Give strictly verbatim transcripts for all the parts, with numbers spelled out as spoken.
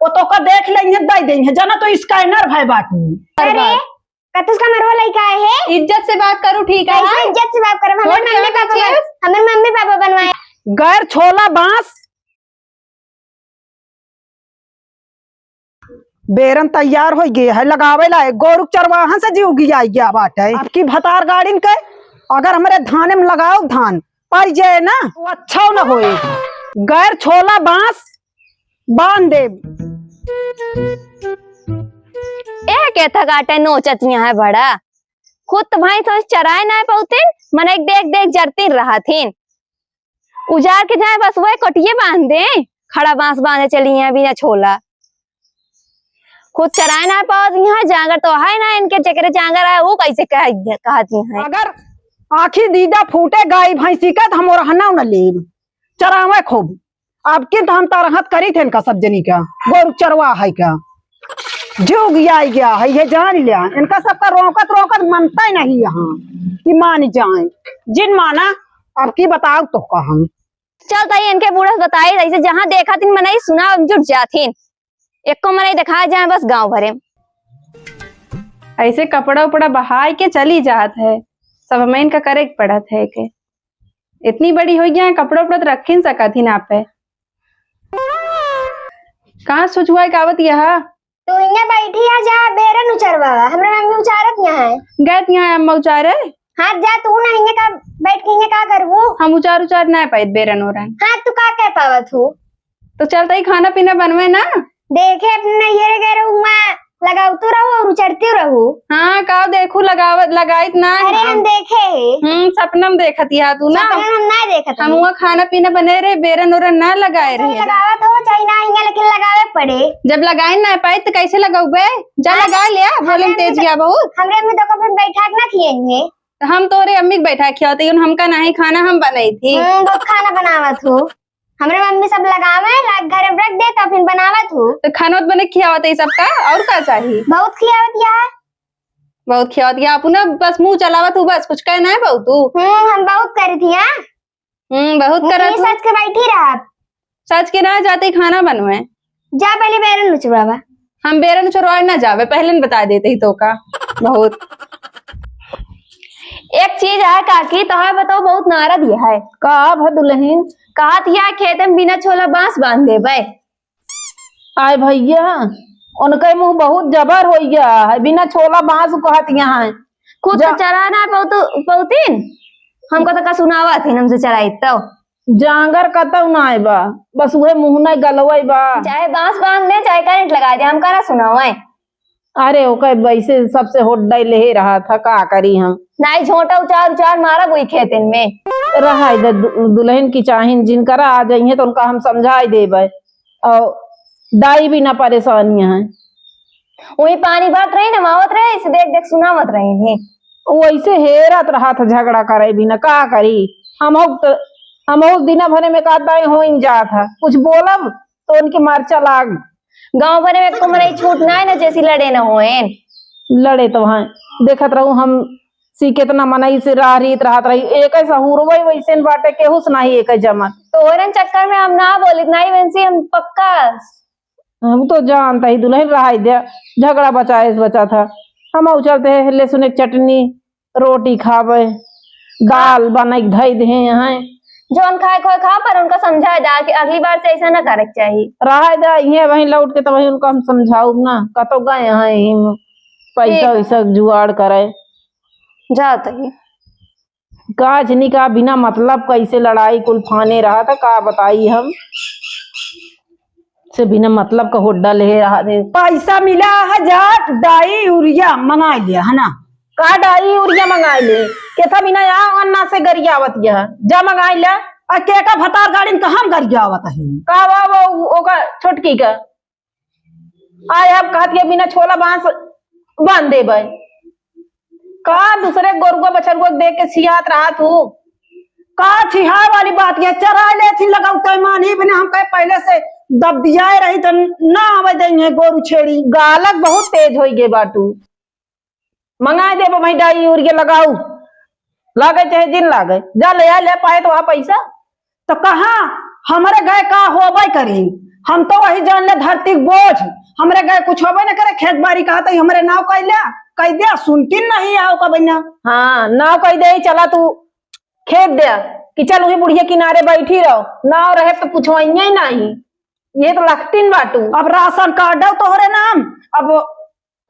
वो तोका देख लेइहैं, दइ देइहैं, जाना तो scanner भए बाटू। अरे, कतुस का मरवा लइका है? इज्जत से बात करू, ठीक है? कैसे इज्जत से बात करब? हमरे मम्मी पापा बन-, हमरे मम्मी पापा बनवाए। गैर छोला बांस। बेरन तैयार होइ गए है लगावे लायक, गोरु के चरवाहन से जिउ गियाइ गया बाटे। अब की भतार गाड़िन के अगर हमरे धाने में लगाओ धान, पाई जाए ना, तो अच्छा न होए। गैर छोला बांस बांध देब। ए के था गाटे नोचत यहाँ है बड़ा। खुद तो भैंस वैंस चराए ना पाउतिन, मनई के देख देख जरतिन रहतिन। उजार के जाए बस वही कटिए बांध दे, खड़ा बांस बांधे चली हैं बिना छोला। खुद चराए ना पावत यहाँ, जांगर तो है ना इनके, जेकरे जांगर है वो कैसे कह, कहती हैं। अगर आँखी दीदा फूटे गाय भैंसी का, तो हम ओरहना न लेब, चरावे खूब। अब की तो हम तरहत करी थे इनका सब जनी का, गोरु चरवा है का, जिउ गियाइ गया है, ये जान लिया। इनका सबका रोकत रोकत मनता ही नहीं यहाँ कि मान जाए। जिन माना, अब की बताओ तो का हम। चल तई इनके बूढ़ा से बताई, ऐसे जहाँ देखा थिन मनई सुना जुट जाथिन, एको मनई देखा जाए बस गाँव भरे। ऐसे कपड़ा उपड़ा बहाय के चली जात है, सब हमें इनका करे के पड़त है के। इतनी बड़ी होइ गया है, कपड़ा उपड़ा तो रख ही न सकत ही ना पे। कहाँ सुझुआ के आवत यह? तू हियाँ बैठी है, जा बेरन उचरवा, हमरा मम्मी उचारत यहाँ है। गए यहाँ अम्मा उचारे? हाँ, जा तू ना हियाँ का बैठ के हियाँ का करबू? हम उचार उचार ना पाइत बेरन ओरन। हाँ, तू का कह पावत हो? तो चलता ही खाना पीना बनवे ना। देखे अपने नैहरे गए रहू, वहाँ लगावतू रहू और उचरती रहू। हाँ, का देखू लगावत, लगाइत ना अरे, हम। हम देखे है। हम्म, सपना में देखत या तू ना। सपना में हम ना देखत हम है। वहाँ खाना पीना बने रहे, बेरन ओरन ना लगाए रहे। लगावत हो चाहे ना हियाँ, लेकिन लगावे पड़े। जब लगाए ना पाइत तो कैसे लगौबे? जा हाँ। लगा लिया, बोले हमरे तेज अम्मी गया बहुत। हमरे अम्मी तो कभी बैठा के ना खिएंगे। तो हम तोरे अम्मी के बैठा खियावत ही, हमका नहीं खाना हम बनाई थी। हम्म, बहुत खाना बनावत हो। हमरे मम्मी सब लगावे, लाग घरे में रख दे, तो फिर बनावत हूँ। तो खानोत बने खियावत है सबका, और का चाही? बहुत खियावत या है। बहुत खियावत या, अपना बस मुँह चलावत हूँ, बस कुछ कहना है बहुत तू? हम्म, हम बहुत करी थी, हाँ? हम्म, बहुत करत हूँ। सच के बैठी रहा। सच के ना जाते खाना बनवे। जा पहले बेरन उचरवा। हम बेरन उचरवाए ना जावे, पहले न बता देते ही तो का। बहुत। एक चीज है काकी, तोहार बताओ बहुत नारद ये है। का भ दुलहिन? कहत या खेते में बिना छोला बांस बांध देबे। आय भैया, उनके मुँह बहुत जबर होइ गया है, बिना छोला बांस कहत यहाँ है। खुद तो जा- चरा ना पौतु-, पौतीन, हमको तो का सुनावा थी हमसे चराई तो। जांगर कतौ नाय बा, बस उहे मुँह नाय गलवै बा। चाहे बांस बांध दे, चाहे करंट लगा दे, हम करा सुनावै। अरे, ओके वैसे सबसे होड्डै लेहे रहा था, का करी हम? नाई झोंटा उचार उचार मारब उई खेतन में। रहाय दे दु-, दुलहिन की चाहिन, जिनकरा आ जइहें तो उनका हम समझाई देबै। और दाई भी ना परेशानी है। वही पानी भरत रही, नवावत रहे, इसे देख देख सुनावत रहे हैं। वैसे हेरत रहा था झगड़ा करे बिना, का करी? हम तो, हम दिन भरे में कहता है होइन जात है, कुछ बोलब तो उनके मरचा लाग। गाँव भरे में एको मनई छूट ना है ना, जैसी लड़े ना होएन। लड़े तो हैं, देखत रहू हम सी केतना मनई से रह रीत रहत रही, एक सहूरवै वैसे न बाटे, केहू से नाही एक जमत। तोहरन चक्कर में हम ना बोलित, नाही वैसे हम पक्का हम तो जानता ही दुलहिन रहाई दे, झगड़ा बचाए से बचा था। हम चलते हैं, लहसुन एक चटनी, रोटी खावे, दाल बनाई के धई दे हैं। जौन खाए खोए खा, पर उनका समझाए दा कि अगली बार से ऐसा ना करे के चाही। रहाई दा, ये वहीं लौट के तो वहीं उनका हम समझाऊ ना, कतो गए हैं ही पैसा ठीक है। वैसा जुगाड़ करे। जात ही। का जनी का बिना मतलब कैसे लड़ाई कुल फाने रहा था, का बताई हम। से बिना मतलब का होड्डा ले रहा दे। पैसा मिला है जात, दाई यूरिया मंगाई लिया है ना। का दाई यूरिया मंगाई ले? केथा बिना या अन्ना से गरियावत यह। जा मंगाई ले। आ के का भतार गाड़िन का हम गरियावत है? का वा वो ओका छोटकी का? आय अब कहत के बिना छोला बांस बांध देबै। का दूसरे गोरुआ बछरुआ देख के छिहात रहा तू? का छिहाए वाली बात ये? चराए ले थी लगाऊ तय मानी बिना हम कहे पहले से दब दियाए रही त ना आवे देंगे गोरू छेड़ी। गालक बहुत तेज होई गे बाटू। मंगाए देबो भाई डाई यूरिया लगाऊ, लागे चाहे जिन लागे, जा ले आ, ले पाए तो आ पैसा। तो कहाँ हमरे गए का होबे करी, हम तो वही जान ले धरती के बोझ, हमरे गए कुछ होबे न करे, खेत बारी कहा तो हमरे नाव कह ले, कह दे, सुनती नहीं आओ का बन्ना। हाँ, नाव कह दे, चला तू खेत दे कि चल वही बुढ़िया किनारे बैठी रहो, नाव रहे तो पूछवाइया ही नहीं, ये तो लखतीन बाटू। अब राशन कार्ड हो तोहरे नाम, अब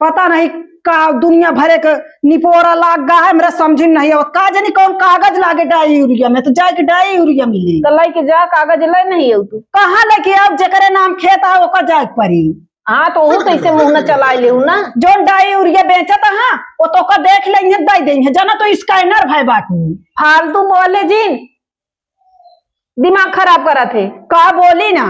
पता नहीं का दुनिया भरे के निपोरा लाग गा है, हमरा समझ में नहीं आवत। का जानी कौन कागज लागे डाई यूरिया में, तो जाए के डाई यूरिया मिली। तो लेके जा, कागज ले नहीं हो तू। कहाँ लेके आब, जेकरे नाम खेत है, ओकर जाए के पड़ी। हाँ, तो ओहू कैसे मुंह न चलाए लेहू ना। जोन डाई यूरिया बेचत है, वो तो ओकर देख लेंगे, दे देंगे। जाना तो स्कैनर भाई बाटू। फालतू बोले जिन, दिमाग खराब करत है। का बोली ना,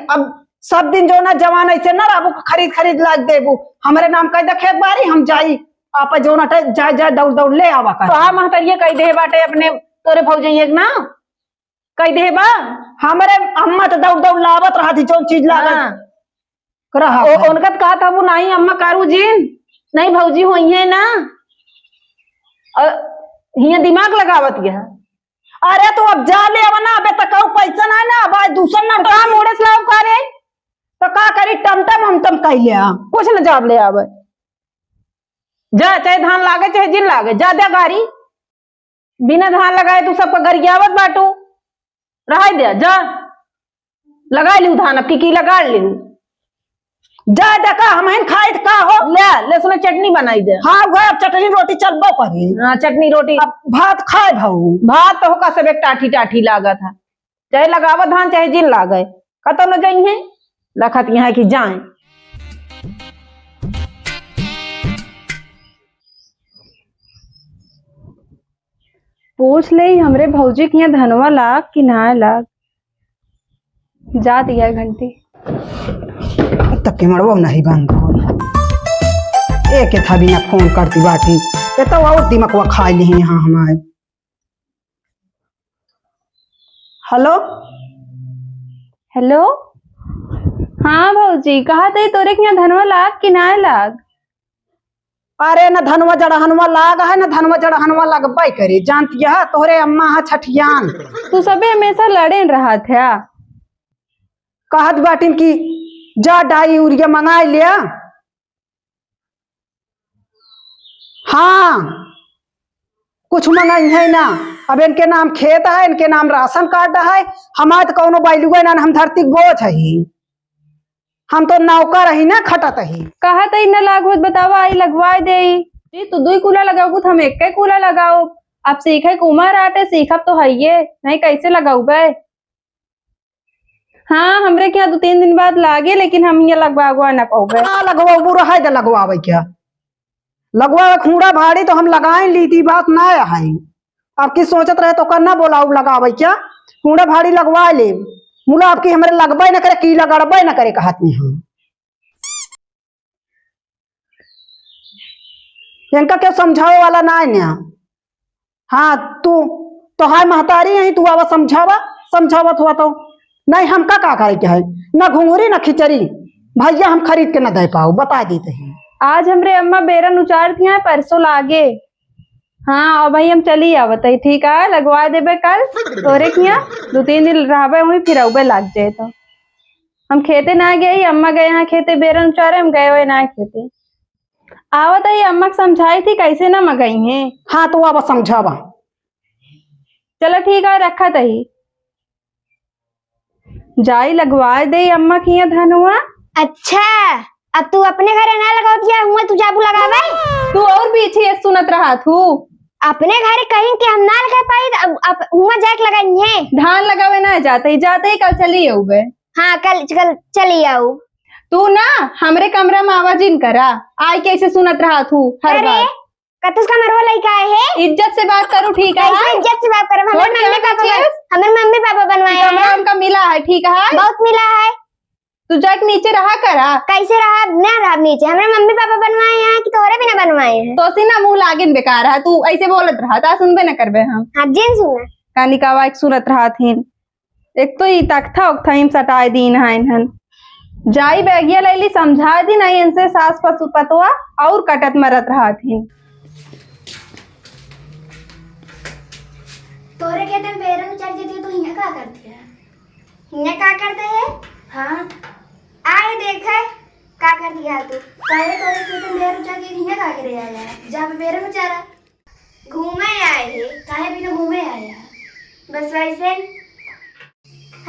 अब सब दिन जो ना जवान ऐसे ना रहबू, खरीद खरीद लाग देबू। हमरे नाम कह दे खेत बारी, हम जाई, आप जो ना टे-, जाए, जाए, दौड़, दौड़ ले आवा कर। तो हाँ, महतरिया कह दे बाटे अपने तोरे भौजैया के ना, कह दे बा। हमरे अम्मा तो दौड़, दौड़ लावत रहती, जो चीज लागत हाँ। रहा ओ, है। उनका तो कहा था वो नहीं, अम्मा कारू जी, नहीं भौजी होई है ना, और हियां दिमाग लगावत गया। अरे, तो अब जा ले आवा ना, अबे तक कहू पैसा ना है ना, अब आज दूसर ना तो का मोड़े से लाओ का रे? तो का करी, टमटम हमटम कह ले आ। कुछ न जाब ले आवे। जा, चाहे धान लागे, चाहे जिन लागे, जा दे गारी। बिना धान लगाए तू सबका गरियावत बाटू। रहाई दे, जा। लगा लिहू धान, अब की, की लगा लिहू। जा देखा, हम हन खाइत का हो? ले, लहसुन चटनी बनाई दे। हाँ, वह अब चटनी रोटी चलबो करी। हाँ, चटनी रोटी। अब भात खाए भाऊ। भात तो होका सब एक टाठी टाठी लागत है, चाहे लगावत धान, चाहे जिन लागे, कतो न जइहे, लखत यहाँ की जाए। पूछ ले हमरे भौजी के यहाँ धनवा लाग कि ना लाग। जा दिया घंटी। तब के मड़वा नहीं बंद हो। एक था बिना फोन करती बाटी। ये तो और दिमाग खा ली यहाँ हमारे। हेलो। हेलो। हाँ भौजी, कहा तई तोरे के यहाँ धनवा लाग कि ना लाग? अरे, न धनवा जड़हनवा लाग है, न धनवा जड़हनवा लगबे करे। जानती है, तोहरे अम्मा है छठियान। तू सबे हमेशा लड़े रहत है। कहत बाटिन कि जा डाई यूरिया मंगाई लिया। हाँ, कुछ मंगाई है ना। अब इनके नाम खेत है, इनके नाम राशन कार्ड है, हमारे तो कौनो बैलुए ना, हम धरती के बोझ है। हम तो नौकर ही ना, खटत ही। कहत ही न लागत, बतावा, आई लगवाए देई। जी, तू दुई कूला लगाऊ, तो हम एक्के कूला लगाओ। अब सीखे के उमर आटे, सीखब तो हइये, नहीं कैसे लगौबे? हाँ, हमरे के यहाँ दो तीन दिन बाद लागे, लेकिन हम यहाँ लगवा उगवा न पौबे। हाँ, लगवा उगवा रहे दे, लगवावे क्या? लगवा खूंड़ा भाड़ी तो हम लगाए ली, दी बात ना है। अब की सोचत रहे तो कर ना बोलाऊ लगावे क्या? खूंड़ा भाड़ी लगवा ले। मुला आपकी हमरे लगबे न करे, की लगड़बे न करे कहत नहीं हम। इनका क्यों समझावे वाला ना है ना? हाँ, तू तो हाय महतारी यही, तू आवा समझावा, समझावत हुआ तो। नहीं, हमका का करे के है? ना घुंघरी, ना खिचड़ी। भैया, हम खरीद के ना दे पाओ, बता देते हैं। आज हमरे अम्मा बेरन उचार दिया है, परसों लागे। हाँ, और भाई हम चली आवत है, ठीक है, लगवा देबे कल। तोरे किया दो तीन दिन रहबे वहीं, फिर अउबे लाग जाए तो। हम खेते ना गए, अम्मा गए यहाँ खेते, बेरन उचारे, हम गए हुए ना खेते। आवत ही अम्मा के समझाई थी, कैसे ना मगई हैं। हाँ, तो अब समझावा। चलो ठीक है, रखत ही। जाई लगवाए दे अम्मा के यहाँ धनवा। अच्छा, अब तू अपने घरे ना लगावत या हुआ तू जाबू लगावे? तू और पीछे ये सुनत रहा तू। अपने घरे कहीं के हम ना लगा पाई, अब, अब हुआ जाके लगाई है। धान लगावे ना जाते ही, जाते ही कल चली आऊबे। हाँ, कल, कल चली आऊ। तू ना हमरे कमरा में आवाज इन करा, आई कैसे सुनत रहा तू हर अरे, बात। कतुस का मरवा लइका है? इज्जत से बात करू, ठीक है? कैसे इज्जत से बात करब? हमर छोट मम्मी जान पापा बन-, दीजिए। हमर मम्मी पापा बनवाए हैं। कमरा हमका मिला है, ठीक है? बहुत मिला है। तू जाके नीचे रहा करा। कैसे रहा? ना रहा नीचे। हमरे मम्मी पापा बनवाए हैं कि तोरे बिना बनवाए हैं? तो सी ना मुंह लागिन बेकार है, तू ऐसे बोलत रहा, ता सुनबे न करबे हम। हाँ, जिन सुना। कानी का आवाज सुनत रहा थीन। एक तो ई तख्ता उख्ता हिम सटाए दीन है इन्हन। जाई बैगिया लैली समझा दी, नहीं इनसे सास पसु पतवा और कटत मरत रहत हिन। तोरे के दिन बेरन चल देती तो हियां का करती है? हियां का करते है? हाँ, आए देखे, का कर दिया तू? काहे तोरे खेत में बेर उचा के हियाँ का करे आया है? जा पे बेर में चारा। घूमे आए हैं। काहे बिना घूमे आया? बस वैसे।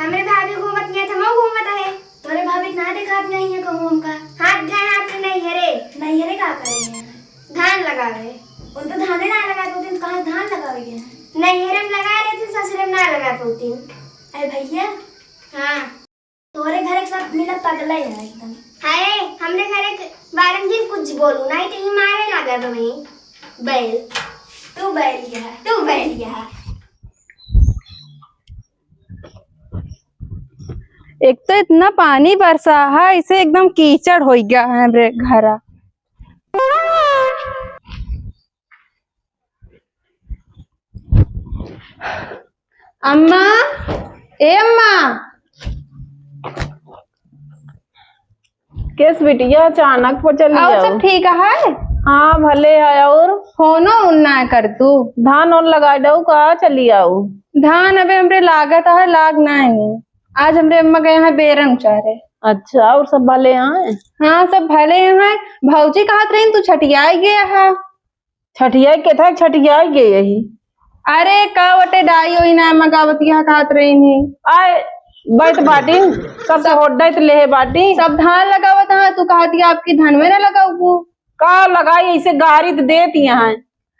हमरे भाभी घूमत नहीं है, तो हम घूमत है। तोरे भाभी ना देखात नहीं है कहूँ हमका। हाथ गए हाथ में नहीं है रे। नहीं है रे, का करे हैं? धान लगावे। उन तो धाने ना लगा पाउतीन, तो कहाँ धान लगावे के हैं? नहीं है रे, हम लगा लेते, ससुरे में ना लगा पाउतीन। अरे भैया। हाँ। तोरे घर के सब मिला पगला है एकदम। हाय, हमरे घर के बारे में जिन कुछ बोलू, नहीं तो ही मारे लगा तुम्हें। बैल। तू बैल यह, तू बैल यह। एक तो इतना पानी बरसा है, इसे एकदम कीचड़ हो गया है हमरे घरा। अम्मा, ए अम्मा। केस बिटिया, अचानक पर चली और जाओ। सब ठीक है? हाँ, भले है। और फोनो उन ना कर तू। धान उन लगा दऊ का, चली आऊ। धान अबे हमरे लागत है, लाग ना है। आज हमरे अम्मा गए हैं बेरन चारे। अच्छा, और सब भले हैं? हाँ, सब भले हैं। भौजी कहत रही तू छठियाई गया है। छठियाई के था, छठियाई गए यही। अरे का वटे डाई ओई ना मगावत यहाँ कहत रही नहीं। आए बैठ बाटी, सबसे सब होड्डा तो लेहे बाटी। सब धान लगावत हाँ, तू कहत या आपकी धन में ना लगाऊ। का लगाई, ऐसे गारी तो देत यहाँ।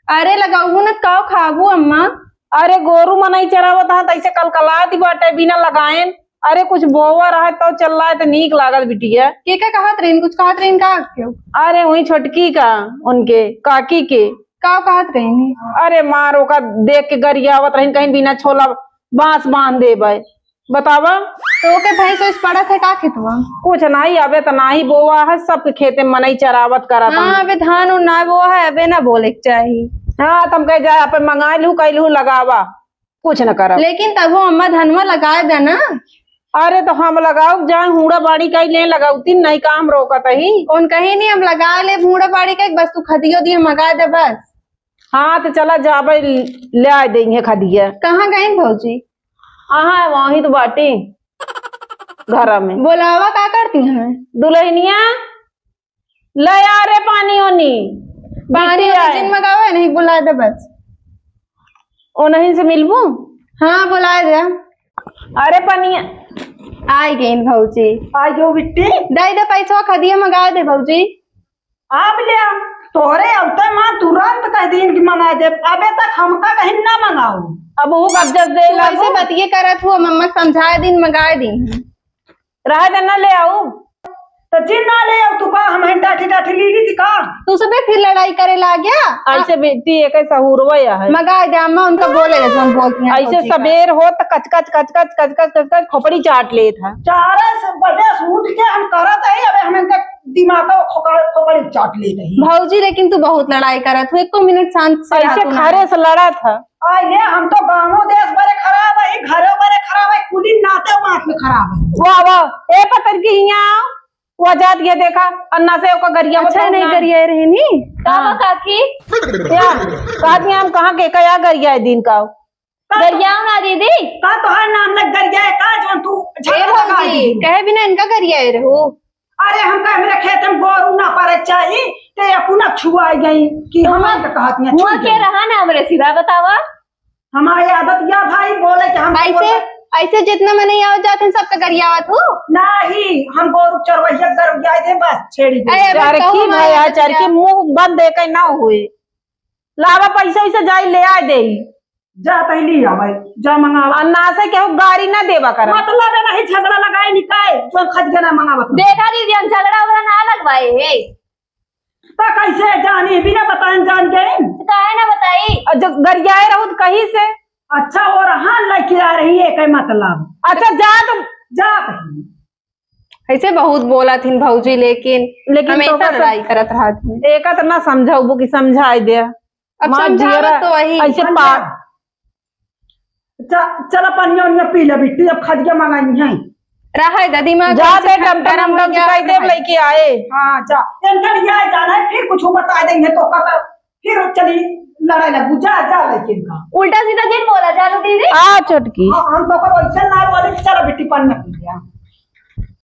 अरे लगाऊ ना, काव खाबू अम्मा? अरे गोरू मनई चरावत हाँ, तो ऐसे कलकलात ही बाटे बिना लगाएन। अरे कुछ बोवा रहे तो चल रहा है तो नीक लागत बिटिया। के का कहत रहीन, कुछ कहत रहीन का क्यों? अरे वही छोटकी का, उनके काकी के। का कहत रहीन? अरे मार ओका देख के गरियावत रहीन, कहीं बिना छोला बांस बांध देबे। बतावा। तो ओके भैंस वैस पड़त है का खेतवा? कुछ नहीं, अबे तो नाही बोवा है, सबके खेते में मनई चरावत करत हाँ, हैं। अबे धान उन ना बोवा है, अबे ना बोले के चाही। हाँ, तुम कह जाए, आप मंगा लू, कह लू, लगावा, कुछ न करब। लेकिन तबो अम्मा धनवा लगाए दे ना। अरे तो हम लगाऊ जाए, हूड़ा बाड़ी कई ले लगाऊ, तीन नहीं काम रोकत ही। उन कहीं नहीं, हम लगा ले हूड़ा बाड़ी का, बस तू खदियो दिए मगा दे बस। हाँ, तो चला जाबे, ले आए देंगे खदिया। कहाँ गईन भौजी? हाँ, वहीं तो बाटी घर में। बोलावा का करती हैं? दुल्हनिया, ले आ रे पानी ओनी। पानी बिट्टी ओनी आए। जिन मगावे नहीं, बुला दे बस। ओ नहीं से मिलबू? हाँ, बुला दे। अरे पनिया। आई गईन भौजी। आई गयो बिट्टी। दे दे पैसवा, खदिया मगा दे भौजी। आप ले आ। तोहरे अवते माँ तुरंत कह दीन कि मंगा दे। अबे तक हमका कहीं ना मंगाओ। अब वो कब्जा दे तू लागू। ऐसे बतिये करत हो, मम्मा समझाए दीन, मंगाए दीन। रहे दे, ना ले आऊ। तो जी ना ले आऊ, तू का हम हैं टाठी टाठी ली ली थी का? तू सबे फिर लड़ाई करे ला गया? ऐसे बेटी एक सहूरवा या है। मगा दे अम्मा, उनका बोले जैसे हम बोलती हैं ऐसे भौजी का। सबेर हो तो कच कच कच कच कच कच कच कच खोपड़ी चाट लेत है। चार बजे से उठ के हम करत है, अबे हम इनका दिमाग का खोपड़-, खोपड़ी चाट लेत है। भौजी, लेकिन तू बहुत लड़ाई करत हो, एको मिनट शांत से ऐसे रहतू ना। खरे से लड़त है। आइले, हम तो गाँवो देश बरे खराब है, घरो बरे खराब है, कुली नाते माथ में खराब है। वाह, वाह। ए पतर की हियाँ, वो जात ये देखा, अन्ना से ओका गरिया अच्छा, बताओ नहीं ना। गरिया रही नी। का बा हाँ। काकी? क्या? काकी हम कहाँ के, कया गरिया है दिन का? का तो गरियाओ ना दीदी। का तोहार नाम लग गरिया है का, जो तू ए झगड़ा लगा भौजी, दी? कहे बिना इनका गरिया रहो। अरे, हमका हमरे खेत में गोरू ना पड़े चाही, ते अपना छुआई गई कि तो हमारे हुआ, का कहत नहीं, हुआ छुई के गई। रहा ना हमरे सिवा, बतावा। हमारी आदत या भाई बोले कि हम ऐसे, बोले। ऐसे जितना मनई आवत जात हैं, सबका गरियावत हो। नहीं, हम गोरू चरवैया गरियाए थे, बस छेड़ी दे। अरे, अब चार कहूँ की हमारी भाई, आदत चार या। की मुंह बंद है, कहीं ना हुए। लावा पैसा वैसा जाई ले आए दे। जा तही ली आवे, जा मंगावा। और ना से केहू गारी ना देवा करा। मतलब है नहीं झगड़ा लगाए निकाय, जो खदिया ना मंगावत। देखा दीदी, हम झगड़ा उगड़ा ना लगवाए है। तो कैसे जानी, बिना बताए जान गए? तो काहे ना बताई? और जब गरियाए रहू तो कहीं से? अच्छा, और हाँ लेके आ रही है, कई मतलब। अच्छा, जा तुम। जा तही। ऐसे बहुत बोला थिन भौजी, लेकिन लेकिन हमेशा तोका सब लड़ाई करत रहत हिन। एका त ना समझाउबो कि समझाई दे। अब माँ समझावत जियरा तो वही। ऐसे पा-, च-, चला पनिया उनिया पी ले बिट्टी, अब खदिया मंगाई है। रहे दा दिमाग जाते ऐसे टमटम गरम हम हो गया चुकाई देब है। लेके आए। हाँ, जा। इनका लिया जाना है, फिर कुछ बता देंगे तो पता फिर चली लड़ाई लगू, जा, जा लेकिन का। उल्टा सीधा जिन बोला, जा लो दीदी। आ छोटकी। हाँ, हम तो को वैसे ना बोले कि चलो बेटी पढ़ने के लिए।